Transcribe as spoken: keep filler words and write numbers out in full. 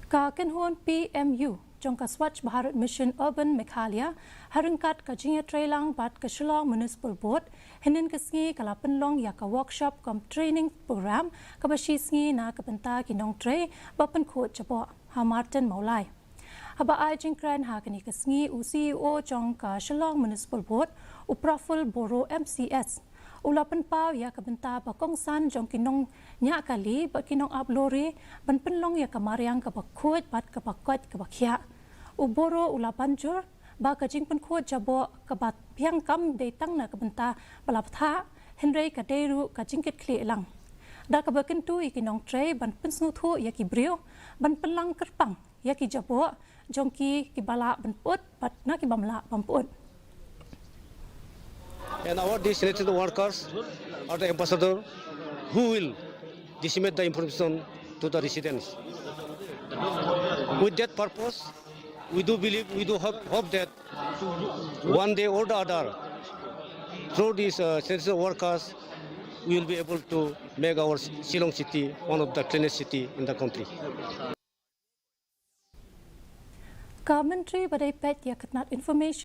Ka kynhun P M U jong ka Swachh Bharat Mission Urban Meghalaya, ha ryngkat ka jingïatreilang bad ka Shillong Municipal Board, hynnin ka sngi ka la pynlong ïa ka workshop cum training program kaba shi sngi na ka bynta ki nongtrei ba pynkhuid jaboh ha Martin Mawlai. Haba ai jingkren ha kane ka sngi, u C E O jong ka Shillong Municipal Board, u Praful Boro M C S, u la pynpaw ïa ka bynta ba kongsan jong ki nongñiah kali bad ki nongap lori ban pynlong ïa ka mariang kaba khuid bad kaba koit kaba khiah. U Boro u la ban jur ba ka jingpynkhuid jaboh kaba biang kam dei tang na ka bynta ba la bthah, hynrei ka dei ruh ka jingkitkhlieh lang, da kaba kyntu ïa ki nongtrei ban pynsngewthuh ïa ki briew ban pynlang kyrpang ïa ki jaboh jong ki, kiba lah ban pyut bad na ki bym lah ban pyut. And our these sanitation workers are the ambassador who will disseminate the information to the residents. With that purpose, we do believe, we do hope, hope that one day or the other, through these uh, sanitation workers, we will be able to make our Shillong city one of the cleanest city in the country. Ka Myntri ba dei peit ïa ka tnat Information